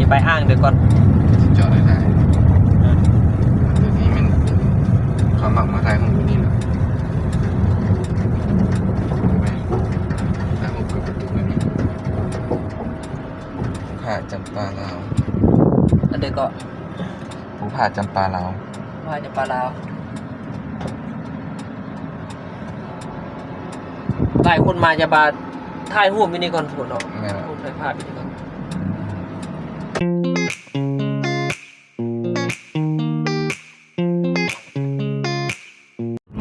ໄປອ່າງເດີກ່ອນ ຈອດໄດ້. ຕົວນີ້ແມ່ນເຂົາມັກມາຖ່າຍຮູບຢູ່ນີ້ແຫຼະ ຖ່າຍຮູບກັບປະຕູແບບນີ້. ຜາຈຳປາລາວ ອັນໃດເກາະ? ພູຜາຈຳປາລາວ ຜາຈຳປາລາວ. ຫຼາຍຄົນມາຈະມາຖ່າຍຮູບຢູ່ນີ້ກ່ອນພຸ້ນເນາະ. ແມ່ນລະ ຖ່າຍພາບຢູ່ນີ້ກ່ອນ. ລ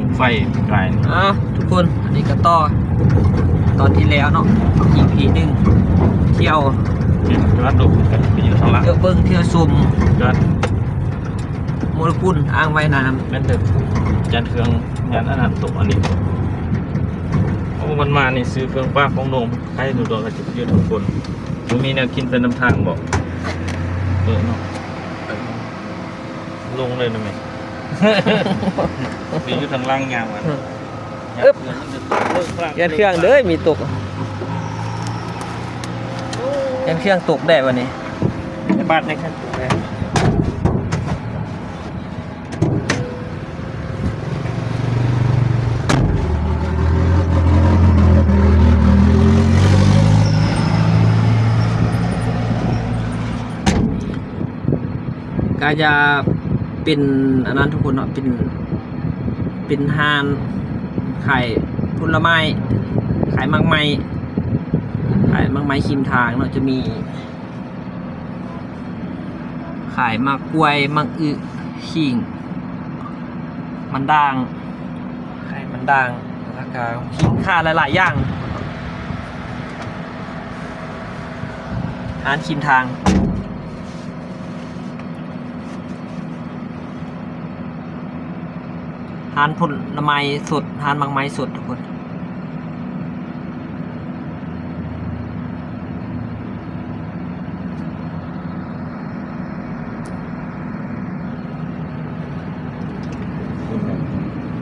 ົງໄຟກາຍ ອ່າ ທຸກຄົນ ອັນນີ້ກໍຕໍ່ ຕອນທີ່ແລ້ວເນາະ ອີພີໜຶ່ງ ທ່ຽວ ຈອດລົງກັນໄປຢູ່ທາງຫຼັງ ທ່ຽວເບິ່ງ ທ່ຽວຊົມ ຈອດ ໂມລະກຸນ ອ່າງວ່າຍນ້ຳ ແມ່ນເດີ ຢ້ານເຄື່ອງ ຢ້ານອັນນັ້ນຕົກອັນນີ້. ໂອ້ ມັນມານີ້ຊື້ເຄື່ອງຝາກຂອງໜຸ່ມ ໃຫ້ດູດອກກະຈິບຢູ່ທຸກຄົນ. ບໍ່ມີແນວກິນໄປນຳທາງບໍ? ເອີເນາະ ລົງເລີຍນະແມ່ ມີຢູ່ທາງຫຼັງຍ່າງມາ. ອຶບ ຢ້ານເຄື່ອງເດີ ມີຕົກ ຢ້ານເຄື່ອງຕົກແດ່ບັດນີ້ ບາດໃນເຄື່ອງຕົກແດ່. ກະຈະເປັນອັນນັ້ນທຸກຄົນເນາະ ເປັນ ເປັນຮ້ານຂາຍຜົນລະໄມ້ ຂາຍໝາກໄມ້ ຂາຍໝາກໄມ້ຂິງທາງເນາະ ຈະມີ ຂາຍໝາກກ້ວຍ ໝາກອຶ ຂີງ ມັນດ່າງ ຂາຍມັນດ່າງ ແລ້ວກະສິນຄ້າຫຼາຍໆຢ່າງ ຮ້ານຂິງທາງ. ຮ້ານຜົນລະໄມ້ສົດ ຮ້ານໝາກໄມ້ສົດທຸກຄົນ.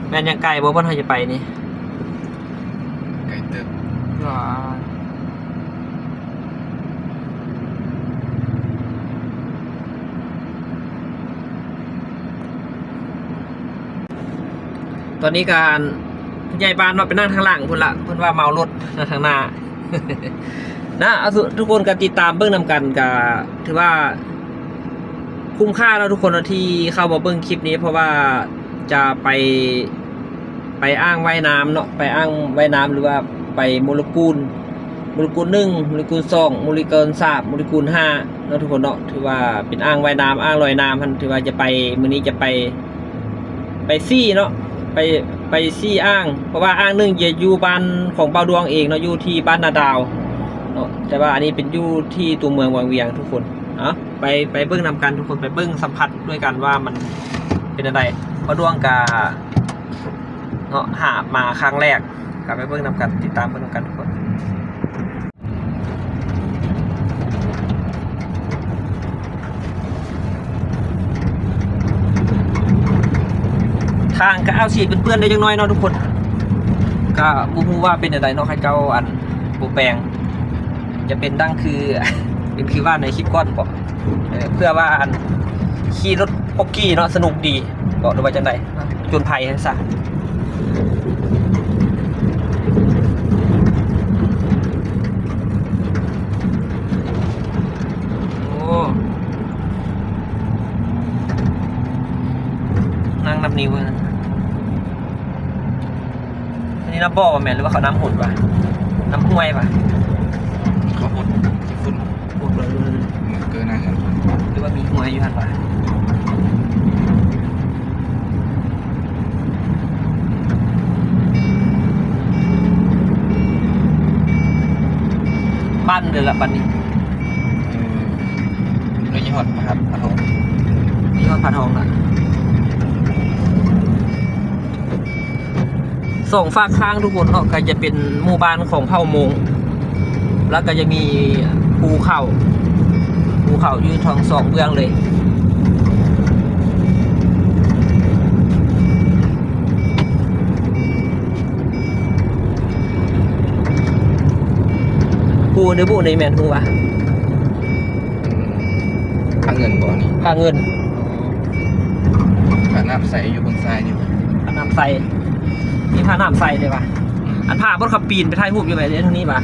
ແມ່ນຍັງໄກບໍ່ ບ່ອນເຮົາຈະໄປນີ້? ໄກເຕີບ. ຕອນນີ້ກະ ອັນ ຜູ້ໃຫຍ່ບ້ານເນາະ ໄປນັ່ງທາງຫຼັງພຸ້ນລະ ເພິ່ນວ່າເມົາລົດ ນັ່ງທາງໜ້າ ນະ. ເອົາ ທຸກຄົນກະຕິດຕາມເບິ່ງນຳກັນ ກະຖືວ່າຄຸ້ມຄ່າເນາະທຸກຄົນເນາະ ທີ່ເຂົ້າມາເບິ່ງຄລິບນີ້ ເພາະວ່າຈະໄປ ໄປອ່າງວ່າຍນ້ຳເນາະ ໄປອ່າງວ່າຍນ້ຳ ຫຼືວ່າໄປໂມລະກຸນ ໂມລະກຸນໜຶ່ງ ໂມລະກຸນສອງ ໂມລະກຸນສາມ ໂມລະກຸນຫ້າເນາະທຸກຄົນເນາະ. ຖືວ່າເປັນອ່າງວ່າຍນ້ຳ ອ່າງລອຍນ້ຳຫັ້ນ ຖືວ່າຈະໄປ ມື້ນີ້ຈະໄປ ໄປສີ່ເນາະ ໄປ ໄປສີ່ອ່າງ ເພາະວ່າອ່າງໜຶ່ງຈະຢູ່ບ້ານຂອງບ່າວດວງເອງເນາະ ຢູ່ທີ່ບ້ານນາດາວເນາະ ແຕ່ວ່າອັນນີ້ເປັນຢູ່ທີ່ຕົວເມືອງວັງວຽງທຸກຄົນ. ເອົາ ໄປ ໄປເບິ່ງນຳກັນທຸກຄົນ ໄປເບິ່ງສຳຜັດດ້ວຍກັນວ່າມັນເປັນແນວໃດ. ບ່າວດວງກະ ເນາະ ຫາມາຄັ້ງແລກ ກະໄປເບິ່ງນຳກັນ ຕິດຕາມເບິ່ງນຳກັນທຸກຄົນ. ທາງກະອາດຊິເປື້ອນໆໄດ້ຈັກໜ້ອຍເນາະທຸກຄົນ ກະບໍ່ຮູ້ວ່າເປັນແນວໃດເນາະ ເຂົາເຈົ້າ ອັນ ບໍ່ແປງ ຈະເປັນດັ່ງຄື ເປັນຄືວ່າໃນຄລິບກ່ອນບໍ ເອີ ເພື່ອວ່າ ອັນ ຂີ່ລົດປົກກີ້ເນາະ ສະໜຸກດີບໍ ຫຼືວ່າຈັ່ງໃດ ຜະຈົນໄພຊັ້ນຊະ. ໂອ້ ນັ່ງນັບນິ້ວ ອັນນີ້ນ້ຳບໍ່ບໍ່ແມ່ນ ຫຼືວ່າເຂົານ້ຳຫົດວະ? ນ້ຳຫ້ວຍວະ? ເຂົາຫົດຂີ້ຝຸ່ນ ຫົດເລີຍ ເກີນນະ ຫຼືວ່າມີຫ້ວຍຢູ່ຫັ້ນວະ? ບ້ານເດີລະບັດນີ້ ເອີ ໄປຮອດພະທອງ ໄປຮອດພະທອງລະ. ສອງຟາກຂ້າງທຸກຄົນເນາະ ກະຈະເປັນໝູ່ບ້ານຂອງເຜົ່າມົ້ງ ແລ້ວກະຈະມີພູເຂົາ ພູເຂົາຢູ່ທັງສອງເບື້ອງເລີຍ. ພູນີ້ ພູນີ້ແມ່ນພູຫວາ? ອືມ ເງິນບໍ່ນີ້? ພະເງິນ. ພະນ້ຳໃສຢູ່ເບື້ອງຊ້າຍນີ້. ພະນ້ຳໃສ. ມີພະນ້ຳໃສເດ້ວະ. ອືມ. ອັນພະບ່ອນເຂົາປີນໄປຖ່າຍຮູບຢູ່ແບບນີ້ທາງນີ້ວະ.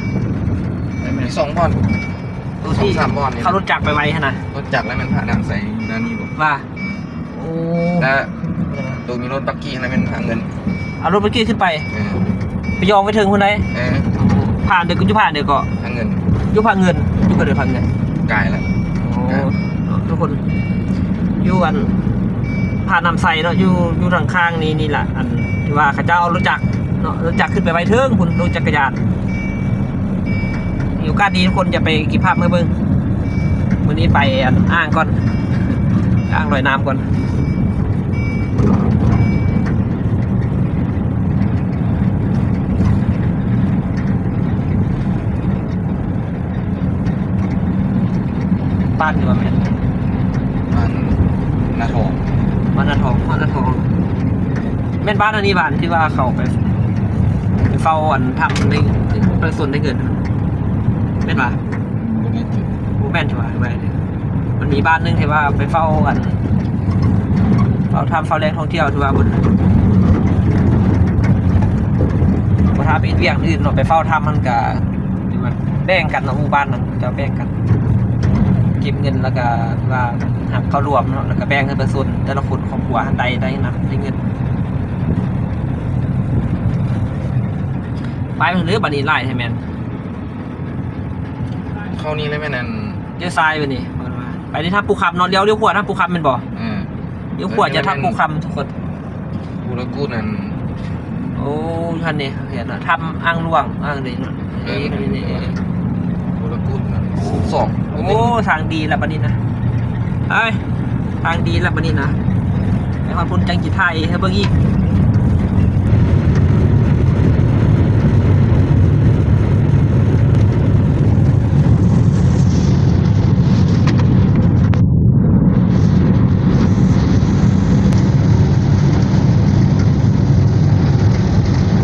ມີສອງບ່ອນ. ໂຕທີ່ສອງສາມບ່ອນນີ້ ເຂົາລົດຈັກໄປໄວ້ຫັ້ນນະ. ລົດຈັກແລ້ວແມ່ນພະນ້ຳໃສຢູ່ດ້ານນີ້ບໍ່? ວ່າ. ອືມ. ໂອ້ ແລ້ວໂຕມີລົດບັກກີ້ຫັ້ນແມ່ນພະເງິນ. ເອົາລົດບັກກີ້ຂຶ້ນໄປ. ເອີ ໄປຢອງໄປເຖິງພຸ້ນໃດ. ເອີ ຜ່ານເດີ ຢູ່ຜ່ານເດີເກາະ. ພະເງິນ. ຢູ່ພະເງິນ. ຢູ່ກະເດີພະເງິນ. ກາຍລະ. ໂອ້ ເນາະ ທຸກຄົນ ຢູ່ອັນ ພະນ້ຳໃສເນາະ ຢູ່ ຢູ່ທາງຂ້າງນີ້ ນີ້ລະ ອັນທີ່ວ່າເຂົາເຈົ້າເອົາລົດຈັກເນາະ ລົດຈັກຂຶ້ນໄປໄວ້ເທິງພຸ້ນ ລົດຈັກກະຍານ. ມີໂອກາດດີທຸກຄົນຈະໄປເກັບພາບມາເບິ່ງ. ມື້ນີ້ໄປ ອັນ ອ່າງກ່ອນ ອ່າງລອຍນ້ຳກ່ອນ. ບ້ານນີ້ວ່າແມ່ນ ບ້ານນາທອງ. ບ້ານນາທອງ ບ້ານນາທອງ ແມ່ນບ້ານອັນນີ້ ບ້ານທີ່ວ່າເຂົາໄປ ໄປເຝົ້າອັນຖ້ຳໃນ ປະຊາຊົນໄດ້ເງິນ ແມ່ນບໍ່? ບໍ່ແມ່ນ ບໍ່ແມ່ນ ຖືວ່າ ມັນມີບ້ານໜຶ່ງທີ່ວ່າໄປເຝົ້າອັນ ເຝົ້າຖ້ຳ ເຝົ້າແຫຼ່ງທ່ອງທ່ຽວ ຖືວ່າບໍ່ ບໍ່ຖ້າໄປເຮັດວຽກອື່ນເນາະ ໄປເຝົ້າຖ້ຳ ມັນກະ ແບ່ງກັນເນາະ ໝູ່ບ້ານນັ້ນເຂົາເຈົ້າແບ່ງກັນເກັບເງິນ ແລ້ວກະວ່າຮັບເຂົ້າຮ່ວມເນາະ ແລ້ວກະແບ່ງໃຫ້ປະຊາຊົນແຕ່ລະຄົນ ຄອບຄົວຫັ້ນໄດ້ ໄດ້ນຳ ໄດ້ເງິນ. ໄປເບິ່ງເດີ ບາດນີ້ຫຼາຍແທ້ແມ່ນ. ເຂົ້ານີ້ເລີຍແມ່ນ ອັນ ລ້ຽວຊ້າຍໄປນີ້ ໄປທີ່ຖ້ຳປູຄຳເນາະ ລ້ຽວ ລ້ຽວຂວາຖ້ຳປູຄຳແມ່ນບໍ່? ເອີ ລ້ຽວຂວາຈະຖ້ຳປູຄຳທຸກຄົນ. ພູລະກຸດນັ້ນ ໂອ້ ຢູ່ຫັ້ນເດ້ ເຫັນລະ ຖ້ຳອ່າງຫຼວງ ອ່າງເດເນາະ. ເອີ ນີ້ ນີ້ ພູລະກຸດນັ້ນ ສອງ. ໂອ້ ທາງດີລະບາດນີ້ນະ ເອີຍ ທາງດີລະບາດນີ້ນະ ໄປຮອດພຸ້ນຈັ່ງຊິຖ່າຍໃຫ້ເບິ່ງອີກ.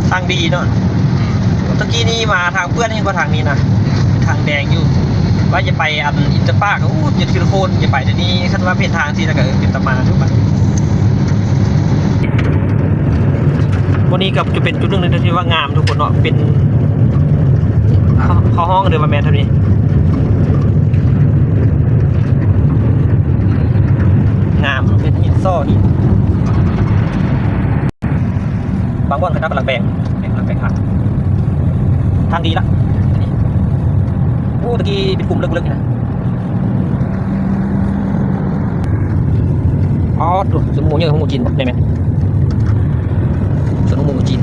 ທາງດີເນາະ ອືມ ຕະກີ້ນີ້ມາທາງເປື້ອນ ເຫັນບໍ່ທາງນີ້ນະ ອືມ ທາງແດງຢູ່ ວ່າຈະໄປອັນອິນເຕີປາກ ໂອ້ ຈະຄືໂຄນ ຈະໄປດຽວນີ້ ຄັນວ່າເປັນທາງຊີ້ແລ້ວກໍເປັນຕາມາຢູ່ບາດ. ບ່ອນນີ້ກໍຈະເປັນຈຸດໜຶ່ງທີ່ວ່າງາມທຸກຄົນເນາະ ເປັນ ເຂົາ ເຂົາຮ້ອງເດີວ່າແມ່ນເທົ່ານີ້ ງາມເປັນຫີນສໍຫີນ ບາງບ່ອນເຂົາເຈົ້າກຳລັງແປງ ກຳລັງແປງທາງ ທາງດີລະ ໂອ້ ຕະກີ້ເປັນຂຸມເລິກໆ ນີ້ນະ. ອໍ ໂອ້ ສວນໝູກເຍີະ ໝູກຈີນ ໄດ້ແມ່ນ ສວນໝູກຈີນ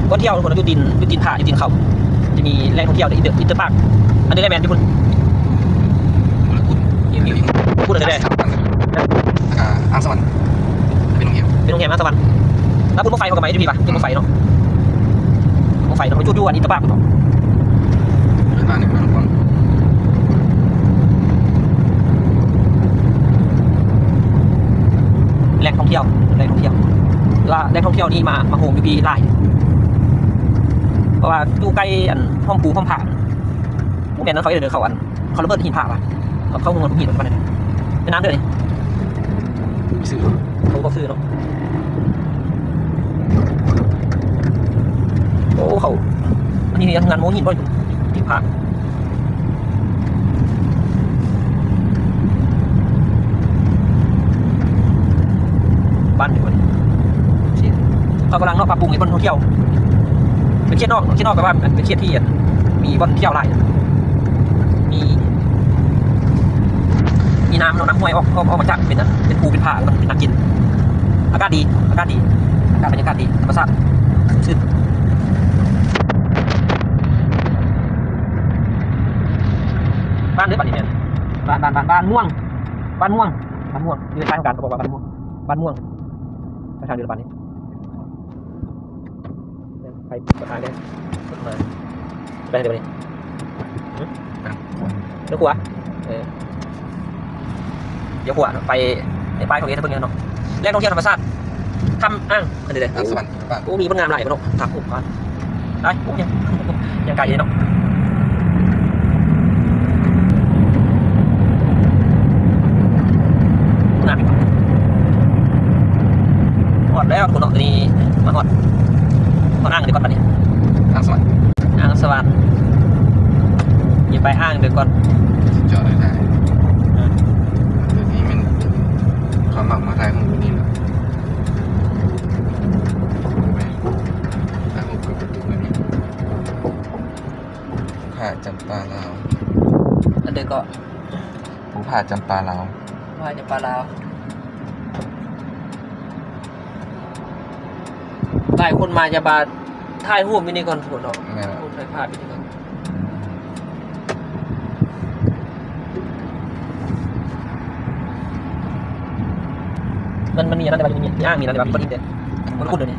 ບ່ອນທ່ຽວ ທຸກຄົນ ຢູ່ຕີນ ຢູ່ຕີນຜາ ຢູ່ຕີນເຂົາ ຈະມີແຫຼ່ງທ່ອງທ່ຽວ ອິນເຕີ ອິນເຕີປາກ ອັນນີ້ແຫຼະແມ່ນຢູ່ພຸ້ນ ພຸ້ນແຫຼະ ອ່າງສະຫວັນ ເປັນໂຮງແຮມ ເປັນໂຮງແຮມອ່າງສະຫວັນ ແລ້ວພຸ້ນບັ້ງໄຟເຂົາກໍໄໝ້ຢູ່ພີ້ປະ ເປັນບັ້ງໄຟເນາະ ບັ້ງໄຟເນາະ ໄປຈຸດຢູ່ອັນອິນເຕີປາກພຸ້ນເນາະ. ແຫຼ່ງທ່ອງທ່ຽວ ແຫຼ່ງທ່ອງທ່ຽວ ແລ້ວແຫຼ່ງທ່ອງທ່ຽວນີ້ມາ ມາໂຮມຢູ່ພີ້ຫຼາຍ ເພາະວ່າຢູ່ໃກ້ອັນຫ້ອມປູຫ້ອມຜາ ບໍ່ແມ່ນນັ້ນ ເຂົາເອີ້ນເຂົາອັນ ເຂົາລະເບີດຫີນຜາຫວາ ເຂົາ ເຂົາເອົາຫີນມາປານນັ້ນ ເປັນນ້ຳເດີນີ້ ຊື່ ເຂົາບອກຊື່ເນາະ. ໂອ້ ເຂົາ ອັນນີ້ງານໂມ້ຫີນບໍ່ ຫີນຜາ ບ້ານເພິ່ນ ເຂົາກຳລັງເນາະ ປັບປຸງໃຫ້ເປັນບ່ອນທ່ອງທ່ຽວ ເປັນເຂດນອກ ເຂດນອກແປວ່າເປັນເຂດທີ່ ມີບ່ອນທ່ຽວຫຼາຍ ມີ ມີນ້ຳເນາະ ນ້ຳຫ້ວຍອອກ ອອກ ອອກມາຈາກເປັນ ເປັນພູເປັນຜາ ເປັນໜ້າກິນ ອາກາດດີ ອາກາດດີ ອາກາດ ບັນຍາກາດດີ ທຳມະຊາດ ຊື່ນ ບ້ານເດີ ບ້ານນີ້ແມ່ນ ບ້ານ ບ້ານ ບ້ານ ບ້ານມ່ວງ ບ້ານມ່ວງ ບ້ານມ່ວງ ຢູ່ໃນທາງການເຂົາບອກວ່າບ້ານມ່ວງ ບ້ານມ່ວງ ໄປທາງເດີ ບ້ານນີ້ ໄປປະທານເດ້ ໄປທາງເດີ ໄປທາງເດີ ໄປທາງເດີ ຫຶ? ໄປທາງຂວາ ເອີ ລ້ຽວຂວາເນາະ ໄປໃນປ້າຍເຂົາເຮັດໃຫ້ເບິ່ງເນາະ ແຫຼ່ງທ່ອງທ່ຽວທຳມະຊາດ ຖ້ຳອ່າງ ອັນນີ້ເດ້ ອ່າງສະຫວັນ ໂອ້ ມີຄົນງາມຫຼາຍເນາະ ຖ້ຳ ໂອ້ ປາດ ໄປ ໂອ້ ຍັງ ຍັງໄກເດເນາະ ນະ ຮອດແລ້ວທຸກຄົນເນາະ ນີ້ມາຮອດ ຮອດອ່າງເດີກ່ອນບັດນີ້ ອ່າງສະຫວັນ ອ່າງສະຫວັນ ຢ່າໄປອ່າງເດີກ່ອນ ຈອດໄດ້ ເອີ ຕົວນີ້ແມ່ນ ເຂົາມັກມາຖ່າຍຮູບຢູ່ນີ້ແຫຼະ ຖ່າຍຮູບກັບປະຕູແບບນີ້. ຜາຈຳປາລາວ ອັນໃດເກາະ? ພູຜາຈຳປາລາວ ຜາຈຳປາລາວ ຫຼາຍຄົນມາຈະມາຖ່າຍຮູບຢູ່ນີ້ກ່ອນພຸ້ນເນາະ ແມ່ນແລ້ວ ຖ່າຍພາບຢູ່ນີ້ກ່ອນ ມັນ ມັນມີອັນນັ້ນແຕ່ວ່າ ມີ ມີອ່າງ ມີອັນນັ້ນແຕ່ວ່າ ມີກ້ອນຫີນເດ້ ມັນຂຸດເດ້ນີ້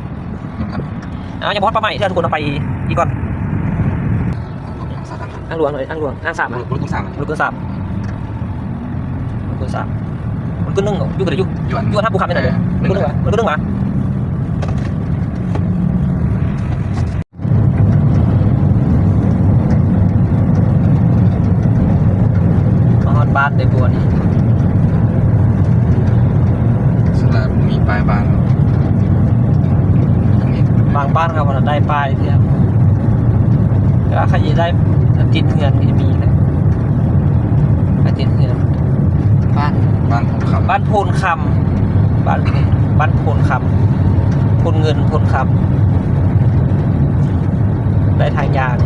ເອົາ ຍັງບໍ່ຮອດປ່າໄມ້ເທື່ອ ທຸກຄົນ ເຮົາໄປອີກກ່ອນ ອ່າງຫຼວງ ອ່າງຫຼວງ ອ່າງສາມ ບໍ່ ບໍ່ໄດ້ຂຶ້ນສາມ ບໍ່ໄດ້ຂຶ້ນສາມ ບໍ່ໄດ້ຂຶ້ນສາມ ມັນຂຶ້ນໜຶ່ງ ຢູ່ກໍໄດ້ຢູ່ ຢູ່ອັນ ຢູ່ອັນຫາພູຄຳນີ້ແຫຼະ ເອີ ມັນຂຶ້ນໜຶ່ງຫວາ ມັນຂຶ້ນໜຶ່ງຫວາ. ມາຮອດບ້ານໄດ້ບໍ່ນີ້ ສະຫຼາດມີປ້າຍບ້ານ ບາງບ້ານເຂົາບໍ່ໄດ້ປ້າຍເທື່ອ ແຕ່ວ່າເຂົາຊິໄດ້ຕິດເຮືອນກໍມີນະ ໄປຕິດເຮືອນ ບ້ານ ບ້ານໂພນຄຳ ບ້ານໂພນຄຳ ບ້ານ ບ້ານໂພນຄຳ ໂພນເງິນ ໂພນຄຳ ໄດ້ທາງຢ່າງ.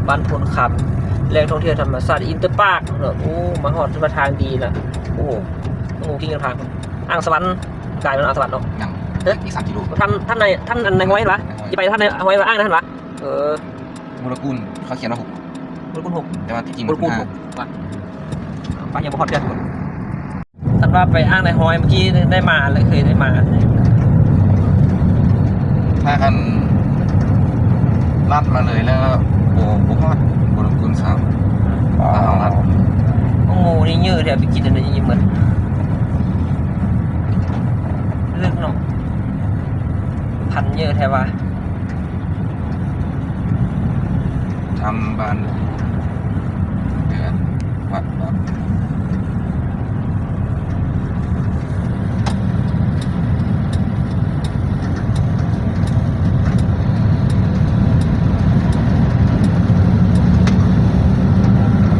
ບ້ານໂພນຄຳ ແຫຼ່ງທ່ອງທ່ຽວທຳມະຊາດອິນເຕີປາກເນາະ ໂອ້ ມາຮອດ ຖືວ່າທາງດີລະ ໂອ້ ໂອ້ ກິນກັນພາ ອ່າງສະຫວັນ ກາຍເປັນອ່າງສະຫວັນເນາະ ຍັງ ເອີ ອີກສາມກິໂລ ທ່ານ ທ່ານນາຍ ທ່ານອັນນາຍຫ້ອຍຫວາ ຊິໄປທ່ານນາຍຫ້ອຍວ່າອ່າງນັ້ນຫວາ ເອີ ໂມລະກຸນ ເຂົາຂຽນວ່າຫົກ ໂມລະກຸນຫົກ ແຕ່ວ່າທີ່ຈິງມັນຄືຫ້າ ໂມລະກຸນຫົກຫວາ ໄປຍັງບໍ່ຮອດເທື່ອ ຄັນວ່າໄປອ່າງນາຍຫ້ອຍ ເມື່ອກີ້ໄດ້ມາເລີຍ ເຄີຍໄດ້ມາ ພາກັນລັດມາເລີຍແລ້ວ ບໍ່ ບໍ່ຮອດ ບໍ່ລົງທຶນຊ້ຳ ອໍ ລັດ ໂອ້ ໂຫ ນີ້ເຍີະແທ້ ໄປກິນອັນນີ້ໝົດ ເລິກເນາະ ພັນເຍີະແທ້ວ່າ. ທຳບ້ານເດືອນວັດບາບ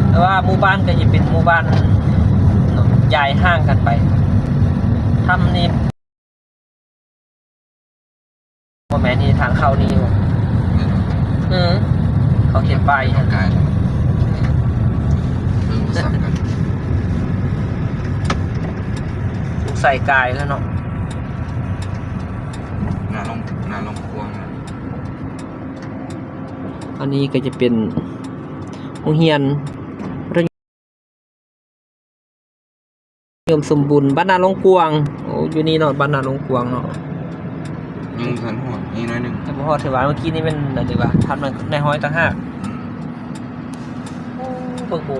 ແຕ່ວ່າໝູ່ບ້ານກໍຈະເປັນໝູ່ບ້ານເນາະ ຍ້າຍຫ່າງກັນໄປ ທຳນີ້ ບໍ່ແມ່ນນີ້ ທາງເຂົ້ານີ້ ເອີ ເຂົາຂຽນປ້າຍ ກາຍ ເອີ ບໍ່ຊ້ຳກັນ ສົງໄສກາຍແລ້ວເນາະ ໜ້າໂລງ ໜ້າໂລງກວາງ ອັນນີ້ກໍຈະເປັນໂຮງຮຽນ ອຸດົມສົມບູນ ບ້ານນາໂລງກວາງ ໂອ້ ຢູ່ນີ້ເນາະ ບ້ານນາໂລງກວາງເນາະ ຍັງບໍ່ທັນຮອດ ອີກໜ້ອຍໜຶ່ງ ຍັງບໍ່ຮອດ ຖືວ່າເມື່ອກີ້ນີ້ແມ່ນ ອັນນີ້ວ່າ ທຳນາຍຫ້ອຍຕ່າງຫາກ ອືມ ໂອ້ ເບິ່ງໂບ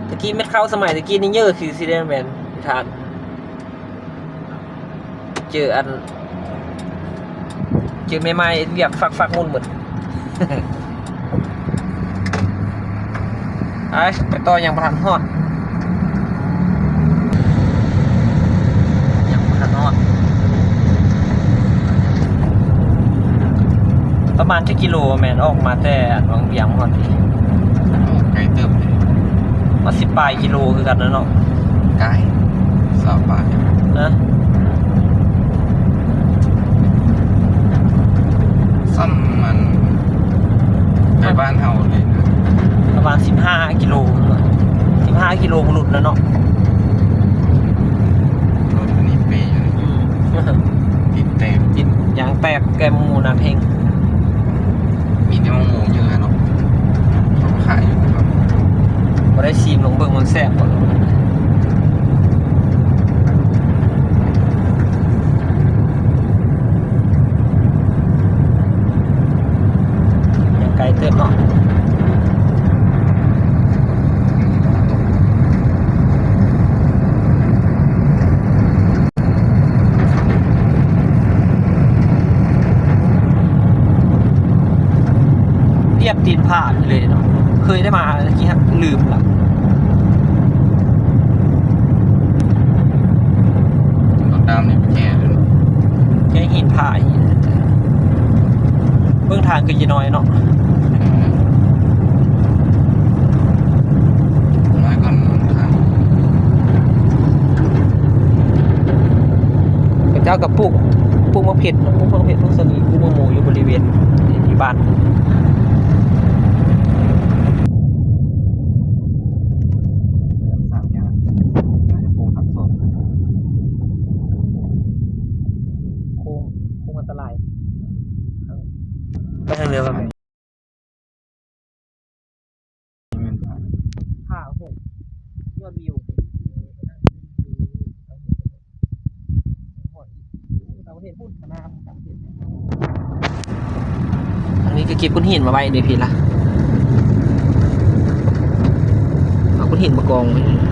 ຕະກີ້ເມັດເຂົ້າສະໄໝຕະກີ້ນີ້ເຍີະ ຄືຊິໄດ້ແມ່ນ ທ່ານ ເຈີອັນ ເຈີແມ່ໄມ້ເຮັດວຽກຟັກໆມຸນໝົດ ໄປ ໄປຕໍ່ ຍັງບໍ່ທັນຮອດ ຍັງບໍ່ທັນຮອດ ປະມານຈັກກິໂລແມ່ນ ອອກມາແຕ່ອັນວັງວຽງຮອດພີ້ ໂອ້ ໄກເຕີບເດ ວ່າສິບປາຍກິໂລຄືກັນນະເນາະ ກາຍ ຊາວປາຍ ນະ ສ່ຳມັນ ໄກບ້ານເຮົາເລີຍນະ ປະມານສິບຫ້າກິໂລ ສິບຫ້າ ກິໂລມັນຫຼຸດແລ້ວເນາະ. ລົດອັນນີ້ເປຢູ່ນີ້ ອືມ ຕິດແຕກ ຕິດຢາງແຕກແກ້ມໝູ່ໜັກແຮງ. ມີແຕ່ໝູຢູ່ຫັ້ນເນາະ ເຂົາຂາຍຢູ່ ບໍ່ໄດ້ຊີມລອງເບິ່ງມັນແຊບບໍ່. ຍັງໄກເຕີບເນາະ. ຮຽບຕີນຜາໄປເລີຍເນາະ. ເຄີຍໄດ້ມາແຕ່ກີ້ ລືມລະ. ລົດດຳນີ້ແກ່ເລີຍ ແກ່ຫີນຜາອີກ. ເບິ່ງທາງຄືຈະນ້ອຍເນາະ. ເອີ ນ້ອຍກ່ອນທາງ ເຂົາເຈົ້າກໍປູກ ປູກໝາກເຜັດເນາະ ປູກໝາກເຜັດ ປູກສາລີ ປູກໝາກໂມຢູ່ບໍລິເວນທີ່ບ້ານ. ໂຄ້ງ ໂຄ້ງອັນຕະລາຍ ໄປທາງເຫຼືອວ່າແມ່ນ ຫ້າຫົກ ຍອດວິວ. ທາງນີ້ກໍເກັບກ້ອນຫີນມາໄວ້ເດ້ພີ່ລະ ເອົາກ້ອນຫີນມາກອງ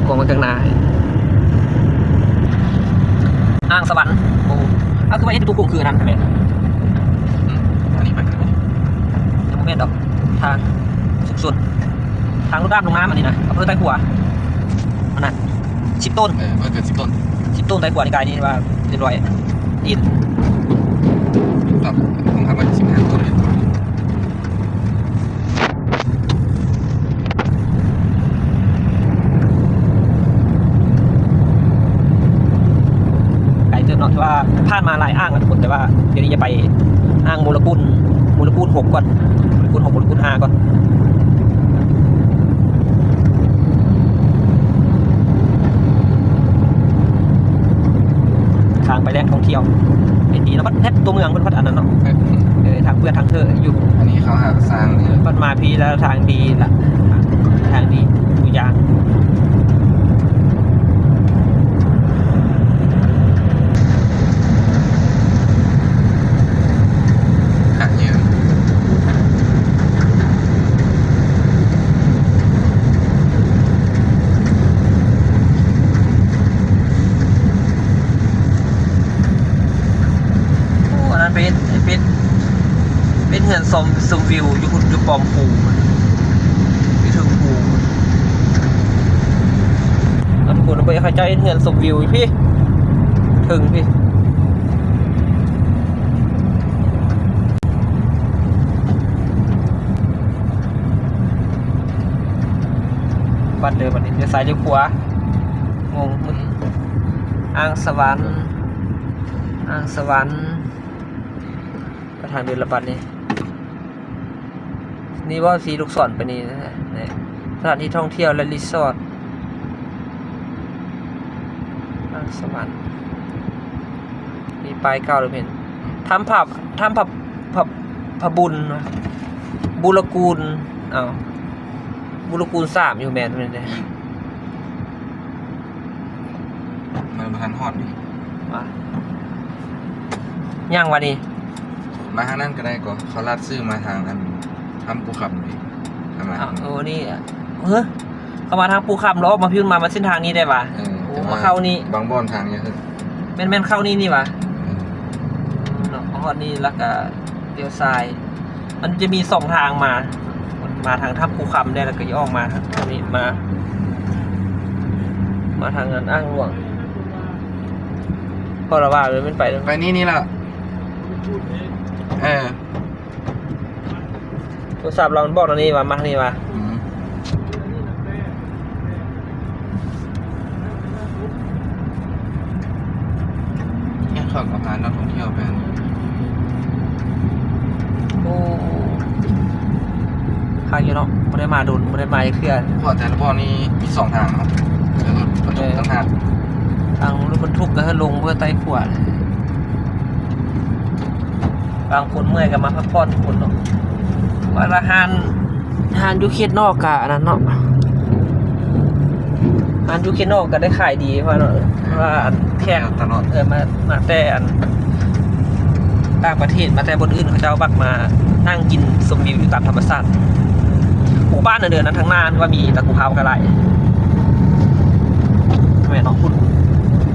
ກອງໄວ້ກາງໜ້າ. ອ່າງສະຫວັນ ໂອ້ ເອົາ ຄືວ່າເຮັດຢູ່ຕົວກົງຄືອັນນັ້ນແມ່ນ ອືມ ອັນນີ້ໄປ ຍັງບໍ່ແມ່ນດອກ ທາງສຸກສົນ ທາງລົດນ້ຳລົງນ້ຳອັນນີ້ນະ ອຳເພີໄຕ້ຂົວ ອັນນັ້ນ ສິບຕົ້ນ ເອີ ເພິ່ນເກີດສິບຕົ້ນ ສິບຕົ້ນໄຕ້ຂົວນີ້ກາຍນີ້ວ່າເປັນຮ້ອຍຕີນ ຕ້ອງ ຕ້ອງທຳໄວ້ສິບຫ້າຕົ້ນເລີຍ. ໄກເຕີບເນາະ ຖືວ່າຜ່ານມາຫຼາຍອ່າງແລ້ວທຸກຄົນ ແຕ່ວ່າດຽວນີ້ຈະໄປອ່າງໂມລະກຸນ ໂມລະກຸນຫົກກ່ອນ ໂມລະກຸນຫົກ ໂມລະກຸນຫ້າກ່ອນ. ທາງໄປແຫຼ່ງທ່ອງທ່ຽວ ເຫັນດີເນາະ ບັດແພັດຕົວເມືອງເພິ່ນພັດອັນນັ້ນເນາະ ເອີ ທາງເປື້ອນທາງເທີຢູ່. ອັນນີ້ເຂົາຫາສ້າງເດີ ບັດມາພີ້ແລ້ວທາງດີລະ ທາງດີທຸກຢ່າງ. ໂອ້ ອັນນັ້ນເປັນ ເປັນ ເປັນເຮືອນຊົມ ຊົມວິວຢູ່ພຸ້ນ ຢູ່ປ້ອມພູ ຢູ່ເທິງພູ. ອັນພຸ້ນເພິ່ນເຂົາເຈົ້າເຮັດເຮືອນຊົມວິວຢູ່ພີ້ ເທິງພີ້. ບັດເດີ ບັດນີ້ລ້ຽວຊ້າຍລ້ຽວຂວາ ງົງ ອ່າງສະຫວັນ ອ່າງສະຫວັນ ໄປທາງເດີນລະບັດນີ້. ນີ້ບໍ່ ຊີ້ລູກສອນໄປນີ້ ສະຖານທີ່ທ່ອງທ່ຽວ ແລະ ຣີສອດ ອ່າງສະຫວັນ ມີປ້າຍເກົ່າເລີຍແມ່ນ ຖ້ຳພະ ຖ້ຳພະ ພະ ພະບຸນ ບຸລະກູນ ເອົ້າ ບຸລະກູນສາມ ຢູ່ແມ່ນ ແມ່ນເດ້. ມັນບໍ່ທັນຮອດນີ້ ວ່າ ຍັງວະນີ້ ມາທາງນັ້ນກໍໄດ້ ກໍເຂົາລັດຊື່ມາທາງອັນ ຖ້ຳປູຄຳນີ້ ທາງຫຼັງ ເອີ ນີ້ ເອີ ເຂົ້າມາທາງປູຄຳ ແລ້ວອອກມາພີ້ ມາ ມາເສັ້ນທາງນີ້ໄດ້ຫວາ? ເອີ ໂອ້ ແຕ່ວ່າມາເຂົ້ານີ້ ບາງບ່ອນທາງຍັງ ແມ່ນ ແມ່ນເຂົ້ານີ້ນີ້ຫວາ? ເອີ ເນາະ ມາຮອດນີ້ແລ້ວກໍລ້ຽວຊ້າຍ. ມັນຈະມີສອງທາງມາ ມາທາງຖ້ຳພູຄຳໄດ້ ແລ້ວກໍອອກມາທາງນີ້ ມາ ມາທາງນັ້ນ ອ່າງຫຼວງ ເພາະລະວ່າມັນໄປ ໄປນີ້ນີ້ລະ ເອີ ໂທລະສັບລາວມັນບອກແນວນີ້ວ່າ ມາທາງນີ້ວ່າ ອືມ. ແມ່ນເຂົາກໍພານັກທ່ອງທ່ຽວໄປຫັ້ນ ໂອ້ ຄັກຢູ່ເນາະ ມັ ບໍ່ໄດ້ມາດົນ ບໍ່ໄດ້ມາຈັກເທື່ອ. ເພາະແຕ່ລະບ່ອນນີ້ມີສອງທາງເນາະ ແລ້ວລົດບັນທຸກຕ່າງຫາກ. ທາງລົດບັນທຸກກໍເຮັດລົງເພື່ອໄຕ່ຂົວ. ບາງຄົນເມື່ອຍກໍມາພັກຜ່ອນ ທຸກຄົນເນາະ. ວ່າລະຮ້ານ ຮ້ານຢູ່ເຂດນອກກະອັນນັ້ນເນາະ ຮ້ານຢູ່ເຂດນອກກະໄດ້ຂາຍດີ ເພາະວ່າອັນແຂກ ແຂກຕະຫຼອດ ເອີ ມາ ມາແຕ່ອັນຕ່າງປະເທດ ມາແຕ່ບ່ອນອື່ນ ເຂົາເຈົ້າມັກມານັ່ງກິນຊົມວິວຢູ່ຕາມທຳມະຊາດ. ໂອ້ ບ້ານອັນເດີນັ້ນທາງໜ້າວ່າມີແຕ່ກຸເພົາກໍຫຼາຍ ແມ່ນເນາະ ພຸ້ນ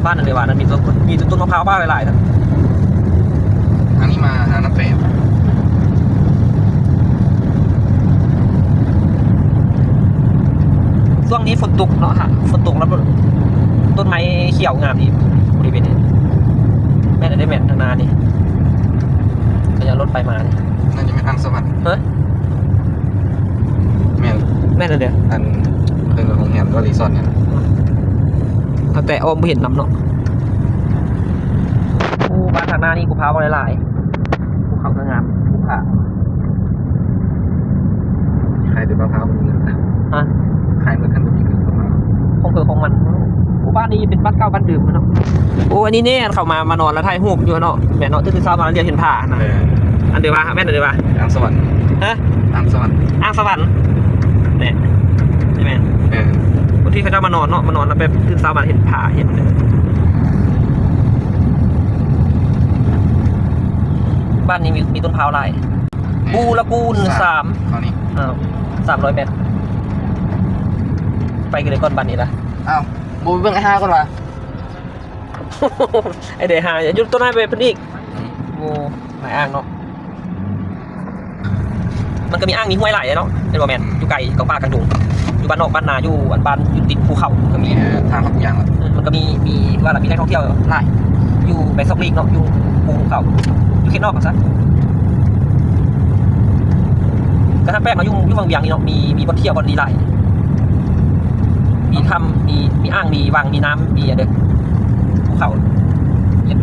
ບ້ານອັນເດີວ່ານັ້ນມີຕົ້ນ ມີແຕ່ຕົ້ນມະພ້າວບ້ານຫຼາຍໆ. ທາງນີ້ມາຫານ້ຳແປ. ຊ່ວງນີ້ຝົນຕົກເນາະ ຝົນຕົກແລ້ວຕົ້ນໄມ້ຂຽວງາມອີກ ບໍລິເວນນີ້. ແມ່ນ ອັນນີ້ແມ່ນທາງໜ້ານີ້ ເຂົາເຈົ້າລົດໄຟມານີ້ ໜ້າຈະແມ່ນອ່າງສະຫວັນ. ຮະ? ແມ່ນ ແມ່ນແລ້ວເດ້ ອັນເປັນໂຮງແຮມ ຫຼື ຣີສອດຫຍັງ ເອົາແຕ່ອ້ອມບໍ່ເຫັນນຳເນາະ. ໂອ້ ບ້ານທາງໜ້ານີ້ກຸເພົາຫຼາຍໆ ພູເຂົາກໍງາມ ພູຜາ. ຂາຍແຕ່ມະພ້າວບໍ່ມີເງິນນະ. ຮະ? ຂາຍໝົດຄັນບໍ່ມີເງິນເຂົ້າມາ ຂອງເພິ່ນຂອງມັນ. ໂອ້ ບ້ານນີ້ເປັນບ້ານເກົ່າບ້ານເດີມເນາະ. ໂອ້ ອັນນີ້ແນ່ ເຂົ້າມາ ມານອນແລ້ວຖ່າຍຮູບຢູ່ເນາະ. ແມ່ນເນາະ ຕື່ນເຊົ້າມາແລ້ວລຽນເຫັນຜາຫັ້ນນະ. ເອີ ອັນເດີວ່າ ແມ່ນອັນເດີວ່າ ອ່າງສະຫວັນ. ຮະ? ອ່າງສະຫວັນ ອ່າງສະຫວັນ ແນ່ ແມ່ນ. ເອີ ບາງທີເຂົາເຈົ້າມານອນເນາະ ມານອນແລ້ວແບບຕື່ນເຊົ້າມາເຫັນຜາ ເຫັນ ບ້ານນີ້ມີ ມີຕົ້ນພ້າວຫຼາຍ. ແມ່ນ ພູລະກູນສາມ ເທົ່ານີ້ ເອີ ສາມຮ້ອຍແມັດ. ໄປກັນເລີຍກ່ອນບ້ານນີ້ລະ. ອ້າວ ບໍ່ໄປເບິ່ງອ້າຍຫາກ່ອນຫວາ? ໄອ້ເດຫາ ຢູ່ຕົ້ນໄມ້ໄປເພິ່ນອີກ. ອືມ ໂອ້ ຫຼາຍອ່າງເນາະ. ມັນກໍມີອ່າງມີຫ້ວຍຫຼາຍເນາະ ແມ່ນບໍ່ແມ່ນ? ຢູ່ໄກ ກາງປ່າກາງດົງ ຢູ່ບ້ານນອກບ້ານນາ ຢູ່ອັນບ້ານຢູ່ຕິດພູເຂົາກໍມີ. ເອີ ທາງເຂົ້າປູຢາງ ເອີ ມັນກໍມີ ມີວ່າລະ ມີແຫຼ່ງທ່ອງທ່ຽວຫຼາຍ ຢູ່ໄປຊອກຫຼີກເນາະ ຢູ່ພູເຂົາ ຢູ່ເຂດນອກວ່າຊັ້ນ. ກໍທັງແປກເນາະ ຢູ່ ຢູ່ວັງວຽງນີ້ເນາະ ມີ ມີບ່ອນທ່ຽວບ່ອນດີຫຼາຍ ມີຖ້ຳ ມີ ມີອ່າງ ມີວັງ ມີນ້ຳ ມີອັນເດີ ພູເຂົາ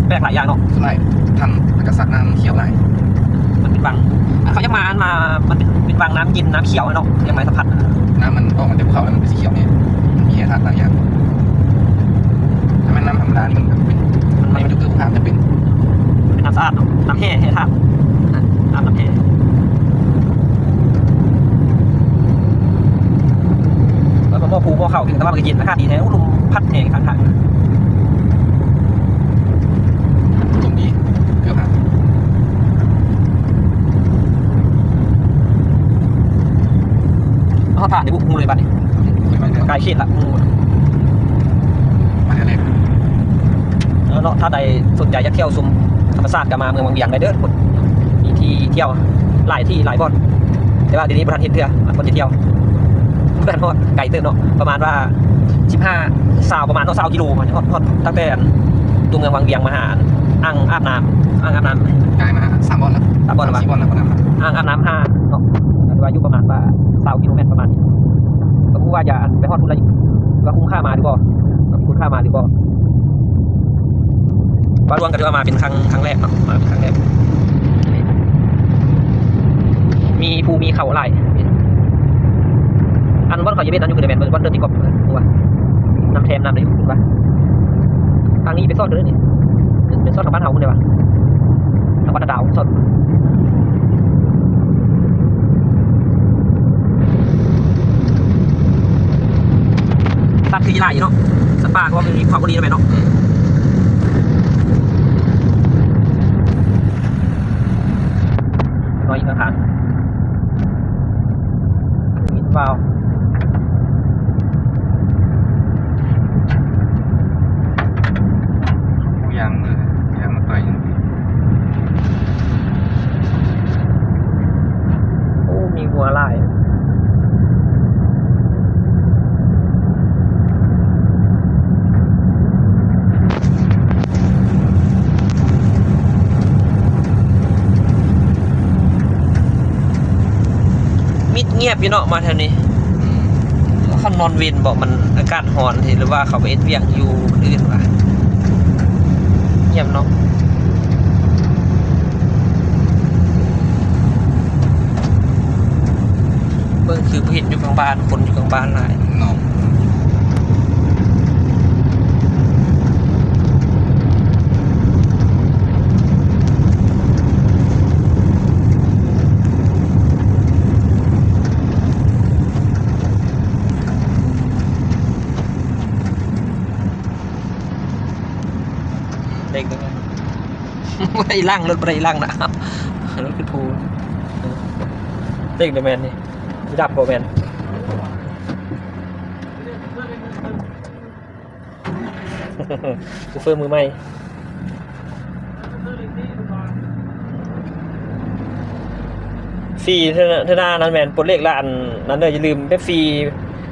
ແປກຫຼາຍຢ່າງເນາະ. ສ່ວນຫຼາຍຖ້ຳ ແລ້ວກໍສະນ້ຳຂຽວຫຼາຍ ມັນເປັນວັງ ອັນເຂົາຢາກມາ ອັນມາ ມັນເປັນ ເປັນວັງນ້ຳເຢັນນ້ຳຂຽວເນາະ ຢາກມາສຳຜັດ. ນ້ຳມັນອອກມາແຕ່ພູເຂົາ ແລ້ວມັນເປັນສີຂຽວນີ້ ມັນມີແຮ່ທາດຫຼາຍຢ່າງ. ຖ້າແມ່ນນ້ຳທຳມະດານີ້ ມັນກໍເປັນ ມັນ ມັນຢູ່ເກືອບພູຜາ ຈະເປັນ ເປັນນ້ຳສະອາດເນາະ ນ້ຳແຮ່ ແຮ່ທາດ ນ້ຳ ນ້ຳແຮ່. ແລ້ວກໍໝໍ້ພູໝໍ້ເຂົ້າ ແຕ່ວ່າມັນກໍເຢັນ ອາກາດດີແທ້. ໂອ້ ລົມພັດແຮງຄັກໆ ລົມດີ ເກືອບຫາ ເຮົາຜ່ານໄດ້ບຸກໝູ່ເລີຍບັດນີ້ ໃກ້ເຂດລະໝູ່. ມາແລ້ວ ເນາະ ຖ້າໃດສົນໃຈຢາກທ່ຽວຊົມທຳມະຊາດກໍມາເມືອງວັງວຽງໄດ້ເດີທຸກຄົນ ມີທີ່ທ່ຽວຫຼາຍທີ່ຫຼາຍບ່ອນ ແຕ່ວ່າດຽວນີ້ບໍ່ທັນເຮັດເທື່ອ ມັນບໍ່ໄດ້ທ່ຽວ ບໍ່ທັນຮອດ ໄກເຕີບເນາະ ປະມານວ່າສິບຫ້າ ຊາວ ປະມານເນາະ ຊາວກິໂລ ຮອດ ຮອດ ຮອດຕັ້ງແຕ່ອັນຕົວເມືອງວັງວຽງມາຫາອ່າງອາບນ້ຳ ອ່າງອາບນ້ຳ ກາຍມາສາມບ່ອນແລ້ວ ສາມບ່ອນແລ້ວ ສີ່ບ່ອນແລ້ວ ອ່າງອາບນ້ຳຫ້າເນາະ ກໍຖືວ່າຢູ່ປະມານວ່າຊາວກິໂລແມັດປະມານນີ້ ກໍບໍ່ຮູ້ວ່າຈະອັນໄປຮອດພຸ້ນລະ ວ່າຄຸ້ມຄ່າມາຫຼືບໍ່ ຄຸ້ມຄ່າມາຫຼືບໍ່. ວ່າລວມກໍຖືວ່າມາເປັນຄັ້ງ ຄັ້ງແລກເນາະ ມາເປັນຄັ້ງແລກ ມີພູມີເຂົາຫຼາຍ. ອັນບ່ອນເຂົາຢາກເຮັດນັ້ນຢູ່ຄືໃດແມ່ນ ບ່ອນເດີຕີກອບ ຮູ້ວ່າ ນ້ຳແທມນ້ຳໄດ້ຢູ່ ເຫັນວ່າ ທາງນີ້ໄປສອດເດີນີ້ ໄປສອດທາງບ້ານເຮົາພຸ້ນເດ້ວ່າ ທາງບ້ານນາດາວສອດ. ສັດຄືຊິຫຼາຍຢູ່ເນາະ ສັດປ່າກໍມີຄວາມບໍ່ດີນຳແມ່ນເນາະ ອືມ ນ້ອຍອີກຕ່າງຫາກ ມີເປົ່າ ຜູ້ຢ່າງເມືອ ຢ່າງມາຕ່ອຍ ໂອ້ ມີງົວຫຼາຍ. ມິດງຽບຢູ່ເນາະ ມາແຖວນີ້ ອືມ ຄັນນອນເວັນບໍ ມັນອາກາດຮ້ອນ ຫຼືວ່າເຂົາໄປເຮັດວຽກຢູ່ອື່ນຫວາ ງຽບເນາະ. ເບິ່ງຄືບໍ່ເຫັນຢູ່ຂ້າງບ້ານ ຄົນຢູ່ຂ້າງບ້ານຫຼາຍເນາະ. ເດັກເດີແມ່ນ ບໍ່ໄດ້ລ້າງ ລົດບໍ່ໄດ້ລ້າງນະ ລົດຄືພູ ເດັກເດີແມ່ນນີ້ ດັບບໍ່ແມ່ນ ໂຊເຟີມືໃໝ່. ຟຣີເທື່ອ ເທື່ອໜ້ານັ້ນແມ່ນປົດເລກລະອັນນັ້ນເດີ ຢ່າລືມເປັບຊີ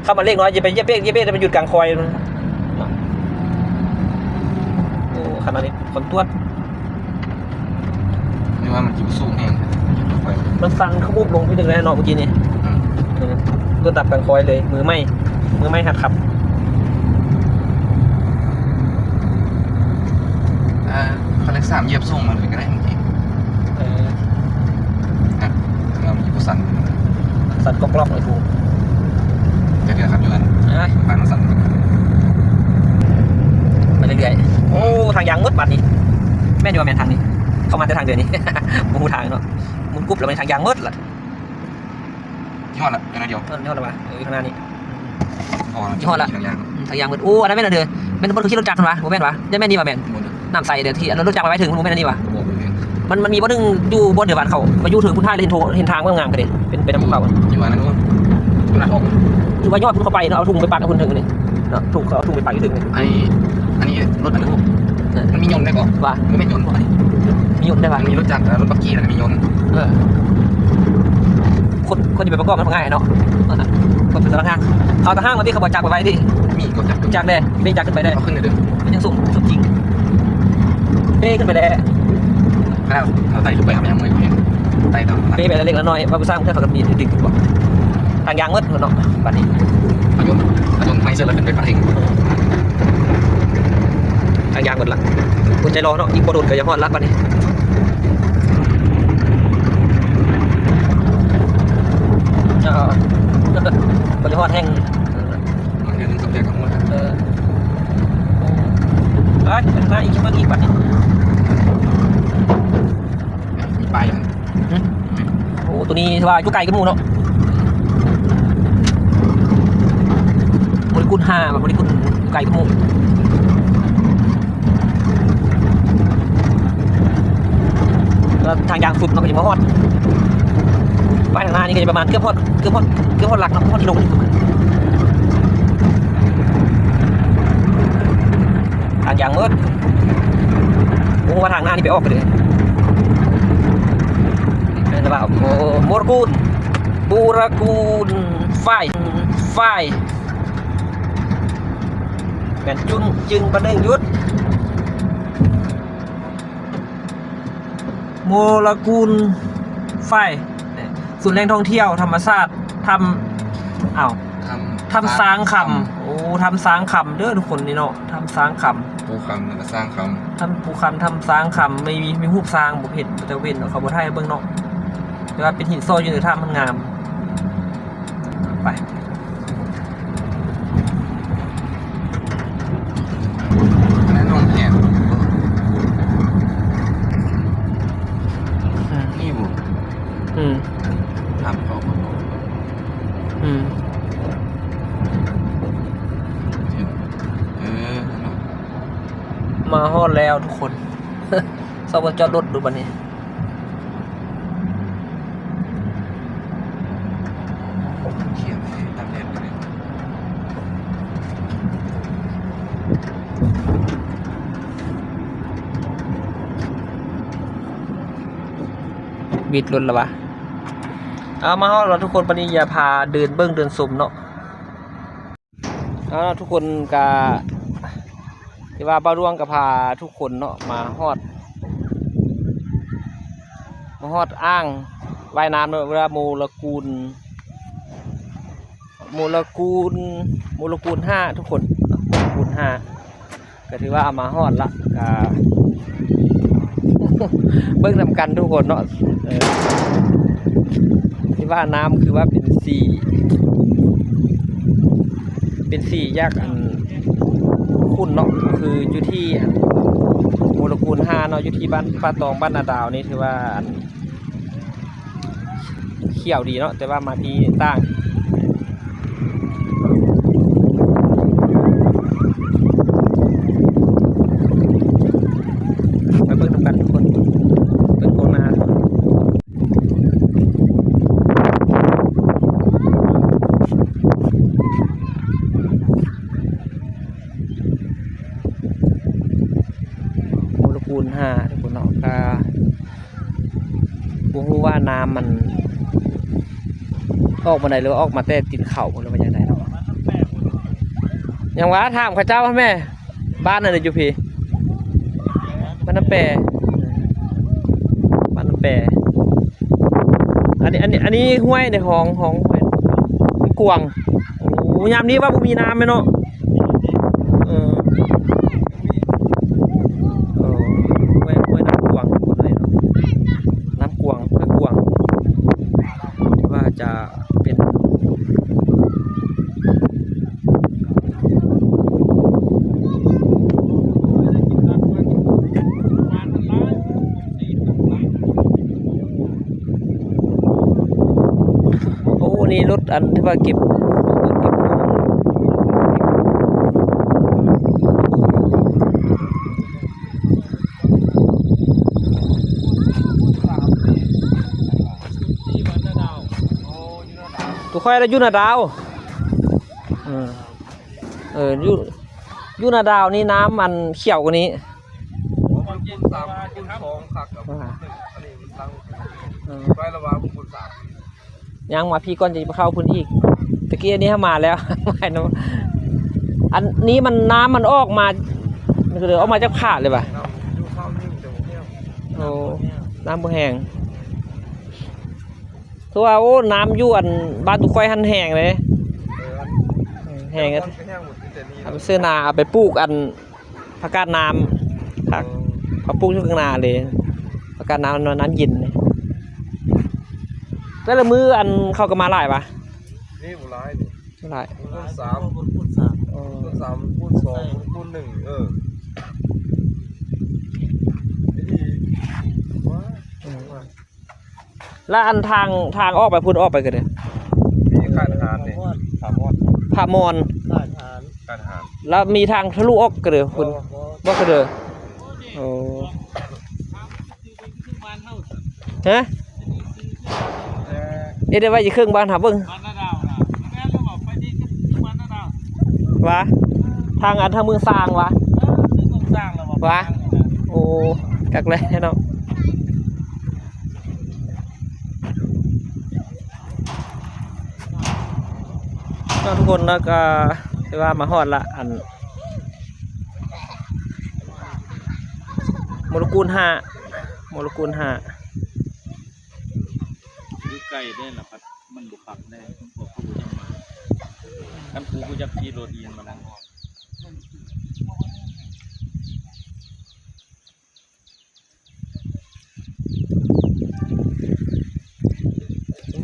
ຄຳວ່າເລກນ້ອຍຢ່າໄປຢຽບເບຣກ ຢຽບເບຣກແລ້ວໄປຢຸດກາງຄອຍ. ໂອ້ ຂະໜາດນີ້ຄົນຕວດ ນີ້ວ່າມັນຊິບໍ່ສູງແຮງ ມັນສັ່ນຂະບວບລົງນິດໜຶ່ງແລ້ວເນາະ ເມື່ອກີ້ນີ້. ອືມ ເອີ ລົດດັບກາງຄອຍເລີຍ ມືໃໝ່ ມືໃໝ່ຫັດຂັບ. ເອີ ຄັນເລກສາມຢຽບສູງມາເລີຍກໍໄດ້ເມື່ອກີ້. ເອີ ນະ ເອີ ມັນບໍ່ສັ່ນ ສັ່ນກອກໆ ເລີຍກູ ແຕ່ເທື່ອຂັບຢູ່ຫັ້ນ ເອີຍ ປານມັນສັ່ນ ໄປເລື້ອຍໆ. ໂອ້ ທາງຢາງໝົດບາດນີ້ ແມ່ນຢູ່ວ່າແມ່ນທາງນີ້ ເຂົ້າມາແຕ່ທາງເດີນນີ້ ບໍ່ຮູ້ທາງເນາະ ໝູນກຸບແລ້ວ ມັນທາງຢາງໝົດລະ. ຮອດລະ ໄປໜ້ອຍດຽວ ຮອດລະຫວາ? ເອີ ຂ້າງໜ້ານີ້ ຮອດລະ ຮອດລະ ທາງຢາງໝົດ. ໂອ້ ອັນນັ້ນແມ່ນອັນເດີ ແມ່ນບ່ອນເຂົາຂີ່ລົດຈັກຫັ້ນຫວາ? ບໍ່ແມ່ນຫວາ? ແມ່ນ ແມ່ນນີ້ຫວາ? ແມ່ນ ໜ້ຳໃສເດີ ທີ່ລົດຈັກໄປເຖິງ ບໍ່ແມ່ນອັນນີ້ຫວາ? ມັນ ມັນມີບ່ອນໜຶ່ງຢູ່ບ່ອນເດີບ້ານເຂົາ ໄປຢູ່ເທິງພຸ້ນທ້າຍ ແລ້ວເຫັນໂທ ເຫັນທາງງາມໆ ກະເດ້ ເປັນ ເປັນນຳເຂົາ ຢູ່ອັນນັ້ນ ຢູ່ບ້ານອອກ ຖືວ່າຍອດພຸ້ນເຂົ້າໄປເນາະ ເອົາທຸງໄປປັກຢູ່ພຸ້ນເທິງນີ້ເນາະ ທຸງ ເຂົາເອົາທຸງໄປປັກຢູ່ເທິງນີ້. ອັນນີ້ ອັນນີ້ລົດອັນນັ້ນ ມັນມີຍົນໄດ້ບໍ່? ວ່າ ມັນແມ່ນຍົນບໍ່? ມີຍົນໄດ້ຫວາ? ມັນມີລົດຈັກ ລົດບັກກີ້ ແລ້ວກະມີຍົນ. ເອີ ຄົນ ຄົນຈະໄປປະກອບມັນກໍງ່າຍເນາະ ຄົນເປັນຕາຮ່າງ ເຂົາຕາຮ່າງບາງທີເຂົາບໍ່ຈັກໄປໄວ້ຕິ. ມີກໍຈັກ ຈັກເດ້ ເບຣກຈັກຂຶ້ນໄປເດ້ ເອົາຂຶ້ນເດີ ມັນຍັງສູງ ສູງຈິງ ເບຣກຂຶ້ນໄປແລ້ວ ຂະໜາດເຮົາໄຕ່ຂຶ້ນໄປຫາມັນຍັງເມື່ອຍ ໄຕ່ແລ້ວ ເບຣກໄປເລັກນ້ອຍ ວ່າຜູ້ຊ່າງເຂົາກໍມີດຶກໆ ບໍ່ ທາງຢາງໝົດເນາະ ບາດນີ້ ມາຍົນ ມາຍົນໄມ້ເສີດແລ້ວຂຶ້ນໄປປາເອງ ທາງຢາງໝົດລະ ອົດໃຈລໍເນາະ ອີກບໍ່ດົນກໍຈະຮອດລະບາດນີ້ ເອີ ບໍ່ໄດ້ຮອດແຮງ ມາເທື່ອໜຶ່ງສອງເທື່ອກໍໝົດ ເອີ ໄປ ໄປທາງໜ້າອີກ ເບິ່ງອີກບາດນີ້ ມີປ້າຍຢູ່. ຫຶ? ໂອ້ ໂຕນີ້ຖືວ່າຢູ່ໄກກວ່າໝູ່ເນາະ ໂມເລກຸນຫ້າ ໂມເລກຸນຢູ່ໄກກວ່າໝູ່ ແລ້ວທາງຢາງສຸດເນາະ ກໍຈະມາຮອດ ໄປທາງໜ້ານີ້ກໍຈະປະມານເກືອບຮອດ ເກືອບຮອດ ເກືອບຮອດຫຼັກເນາະ ຮອດກິໂລ ທາງຢາງໝົດ ບໍ່ຮູ້ວ່າທາງໜ້ານີ້ໄປອອກໄປເລີຍ ແມ່ນແລ້ວ ໂອ້ ໂມລະກູນ ບູຣະກູນ ໄຟ ໄຟ ແມ່ນຈຶ່ງ ຈຶ່ງປະໜຶ່ງຢຸດ ໂມລະກູນ ໄຟ ສູນແຫຼ່ງທ່ອງທ່ຽວທຳມະຊາດ ຖ້ຳ ອ້າວ ຖ້ຳ ຖ້ຳຊ້າງຄຳ ໂອ້ ຖ້ຳຊ້າງຄຳເດີທຸກຄົນນີ້ເນາະ ຖ້ຳຊ້າງຄຳ ພູຄຳ ແລ້ວກໍຊ້າງຄຳ ຖ້ຳພູຄຳ ຖ້ຳຊ້າງຄຳ ມີ ມີ ມີຮູບຊ້າງ ບໍ່ເຫັນ ແຕ່ເຫັນເຂົາບໍ່ຖ່າຍໃຫ້ເບິ່ງເນາະ ແຕ່ວ່າເປັນຫີນຊອຍຢູ່ໃນຖ້ຳ ມັນງາມ ໄປ ອັນນັ້ນໜອງແຮນ ນີ້ບໍ່? ອືມ ຖາມເຂົາ ອືມ ເອີ ມາຮອດແລ້ວທຸກຄົນ ຊອກບ່ອນຈອດລົດດູບາດນີ້. ບິດລົດລະວະ. ເອົາ ມາຮອດແລ້ວທຸກຄົນ ບາດນີ້ຢາພາເດີນເບິ່ງເດີນຊົມເນາະ. ເອົາ ທຸກຄົນກະ ທີ່ວ່າບ່າວດວງກະພາທຸກຄົນເນາະ ມາຮອດ ມາຮອດອ່າງວ່າຍນ້ຳເນາະ ເວລາໂມລະກູນ ໂມລະກູນ ໂມລະກູນຫ້າທຸກຄົນ ໂມລະກູນຫ້າ ກະຖືວ່າເອົາມາຮອດລະ ກະເບິ່ງນຳກັນທຸກຄົນເນາະ ເອີ. ທີ່ວ່ານ້ຳຄືວ່າເປັນສີ ເປັນສີຢາກອັນຂຸ້ນເນາະ ຄືຢູ່ທີ່ອັນໂມລະກູນຫ້າເນາະ ຢູ່ທີ່ບ້ານປ່າຕອງ ບ້ານນາດາວນີ້ ຖືວ່າອັນຂຽວດີເນາະ ແຕ່ວ່າມາທີ່ຕ່າງ ໄປເບິ່ງນຳກັນທຸກຄົນ ເບິ່ງກອງນາ ໂມລະກູນຫ້າ ທຸກຄົນເນາະ ກະບໍ່ຮູ້ວ່ານ້ຳມັນອອກມາໃດ ຫຼືວ່າອອກມາແຕ່ຕີນເຂົາ ຫຼືວ່າຈັ່ງໃດເນາະ. ຫຍັງຫວາ? ຖາມເຂົາເຈົ້າຫັ້ນແໝ່. ບ້ານອັນໃດຢູ່ພີ້? ບ້ານນ້ຳແປ ບ້ານນ້ຳແປ. ອັນນີ້ ອັນນີ້ ອັນນີ້ຫ້ວຍໃດ? ຫ້ອງ ຫ້ອງຫ້ວຍ ນ້ຳກວາງ. ໂອ້ ຍາມນີ້ວ່າບໍ່ມີນ້ຳແມ່ນເນາະ. ເອີ ເອີ ຫ້ວຍ ຫ້ວຍນ້ຳກວາງ ນ້ຳກວາງ ຫ້ວຍກວາງ ວ່າຈະ ເປັນ ໂອ້ ນີ້ລົດອັນທີ່ວ່າເກັບ ເກັບ ໂຕຂ້ອຍລະຢູ່ນາດາວ. ເອີ ເອີ ຢູ່ ຢູ່ນາດາວນີ້ນ້ຳມັນຂຽວກວ່ານີ້. ເອີ ຍ່າງມາພີ້ກ່ອນ ຈະໄປເຂົ້າພຸ້ນອີກ. ຕະກີ້ອັນນີ້ເຮົາມາແລ້ວ ອັນນີ້ມັນ ນ້ຳມັນອອກມາ ມັນກະເລີຍອອກມາຈາກຜາເລີຍຫວາ? ໂອ້ ນ້ຳບໍ່ແຫ້ງ. ຄືວ່າ ໂອ້ ນ້ຳຢູ່ອັນບ້ານຕຸຂ້ອຍຫັ້ນແຫ້ງເດ້. ເອີ ແຫ້ງ ເອົາໄປເຊື້ອນາ ເອົາໄປປູກອັນ ຜັກກາດນ້ຳ ຜັກ ເອີ ຜັກປຸ້ງຢູ່ຂ້າງໜ້າເລີຍ ຜັກກາດນ້ຳ ນ້ຳເຢັນ. ແຕ່ລະມື້ອັນເຂົາກະມາຫຼາຍຫວາ? ນີ້ບໍ່ຫຼາຍນີ້ ບໍ່ຫຼາຍ ຄູນສາມ ຄູນສາມ ເອີ ຄູນສາມ ຄູນສອງ ຄູນໜຶ່ງ ເອີ ນີ້ ເອີ ລະອັນທາງ ທາງອອກໄປພຸ້ນ ອອກໄປກະເດີ ມີຄ້າຍທະຫານນີ້ ຜາມ່ອນ ຜາມ່ອນ ຄ້າຍທະຫານ ຄ້າຍທະຫານ. ລະມີທາງທະລຸອອກກະເດີພຸ້ນ ບໍ່ ບໍ່ກະເດີ. ໂອ້ ຮະ ເຮັດໄດ້ໄວ້ຢູ່ເຄິ່ງບ້ານຫາເບິ່ງ ຫວາ ທາງອັນທາງເມືອງຊາງຫວາ ຫວາ. ໂອ້ ຄັກແລ້ວເນາະ. ເນາະ ທຸກຄົນເນາະ ກະຖືວ່າມາຮອດລະ ອັນ ໂມລະກູນຫ້າ ໂມລະກູນຫ້າ ຢູ່ໄກເດ້ລະ ພັດມັນບໍ່ຄັກແດ່ ເພາະວ່າຜູ້ຍັງມາ ຄັນຜູ້ບໍ່ຢາກຂີ່ລົດອີ່ຫຍັງມານັ້ນ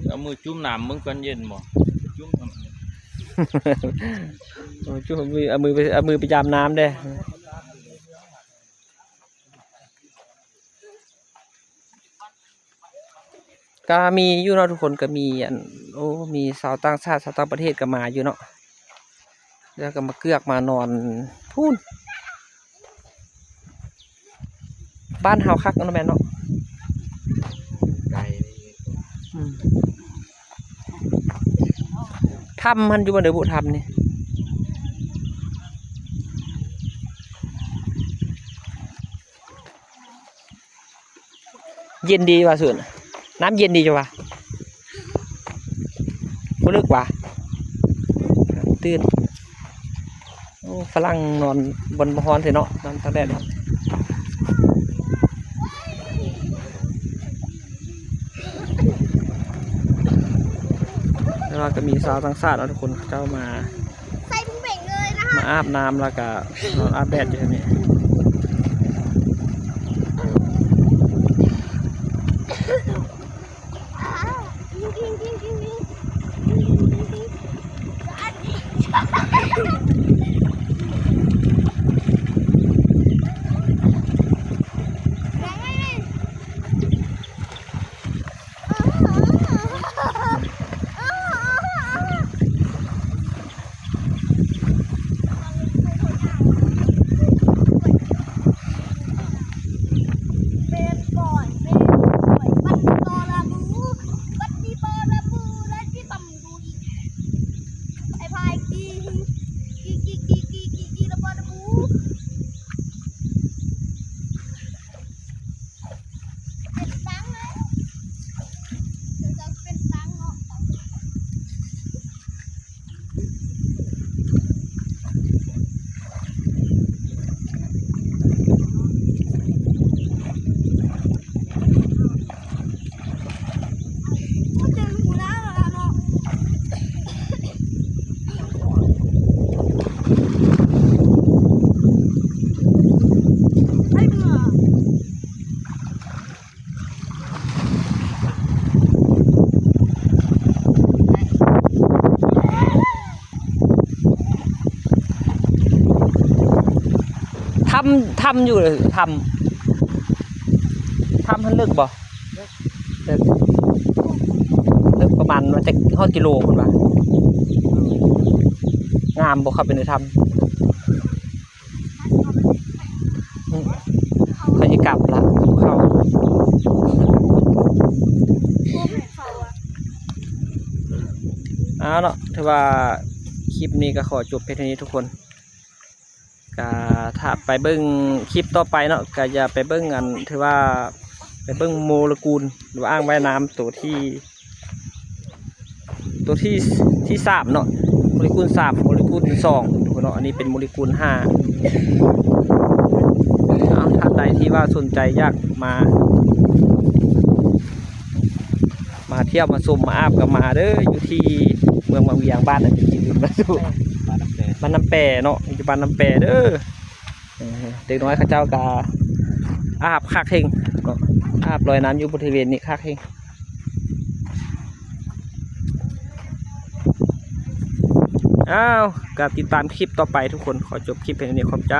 ເອົາມືຈຸ້ມນ້ຳເບິ່ງກ່ອນເຢັນບໍ່? ຈຸ້ມ ເອົາມື ເອົາມືໄປ ເອົາມືໄປຢາມນ້ຳເດ້. ກະມີຢູ່ເນາະທຸກຄົນ ກະມີອັນ ໂອ້ ມີຊາວຕ່າງຊາດ ຊາວຕ່າງປະເທດກະມາຢູ່ເນາະ ແລ້ວກະມາເກືອກມານອນພຸ້ນ. ບ້ານເຮົາຄັກເນາະ ແມ່ນເນາະ. ອືມ ຖ້ຳຫັ້ນຢູ່ບ່ອນໃດບຸ ຖ້ຳນີ້? ເຢັນດີວ່າສູນ ນ້ຳເຢັນດີຢູ່ວ່າ ບໍ່ເລິກວ່າ ຕື່ນ. ໂອ້ ຝຣັ່ງນອນບ່ອນບໍ່ຮ້ອນແທ້ເນາະ ນອນຕາກແດດ. ແຕ່ວ່າກະມີຊາວຕ່າງຊາດເນາະທຸກຄົນ ເຂົາເຈົ້າມາ ມາອາບນ້ຳ ແລ້ວກະນອນອາບແດດຢູ່ແຖວນີ້. ເປັນຕັງເລີຍ ເປັນຕັງເນາະ. ຖ້ຳ ຖ້ຳຢູ່ ຖ້ຳ ຖ້ຳຫັ້ນເລິກບໍ່? ເລິກ ເລິກປະມານວ່າຈັກຮອດກິໂລພຸ້ນຫວາ? ງາມບໍ່ ເຂົ້າໄປໃນຖ້ຳ? ອືມ ຂ້ອຍຊິກັບລະ ເຂົ້າ ເອົາເນາະ ຖືວ່າຄລິບນີ້ກໍຂໍຈົບພຽງເທົ່ານີ້ທຸກຄົນ ກໍຖ້າໄປເບິ່ງຄລິບຕໍ່ໄປເນາະ ກໍຈະໄປເບິ່ງ ອັນ ຖືວ່າໄປເບິ່ງໂມເລກຸນ ຫຼືວ່າອ່າງວ່າຍນ້ຳໂຕທີ່ ໂຕທີ່ ທີ່ສາມເນາະ ໂມເລກຸນສາມ ໂມເລກຸນສອງເນາະ ອັນນີ້ເປັນໂມເລກຸນຫ້າ. ເອົາ ທ່ານໃດທີ່ວ່າສົນໃຈຢາກມາ ມາທ່ຽວມາຊົມມາອາບກໍມາເດີ້ ຢູ່ທີ່ເມືອງວັງວຽງ ບ້ານອັນ ລືມລະ ບ້ານນ້ຳແປ ບ້ານນ້ຳແປເນາະ ຢູ່ບ້ານນ້ຳແປເດີ້. ເອີ ເດັກນ້ອຍເຂົາເຈົ້າກໍອາບຄັກເຮັງເນາະ ອາບລອຍນ້ຳຢູ່ບໍລິເວນນີ້ຄັກເຮັງ. ອ້າວ ກໍຕິດຕາມຄລິບຕໍ່ໄປທຸກຄົນ ຂໍຈົບຄລິບພຽງເທົ່ານີ້ ຂອບໃຈ.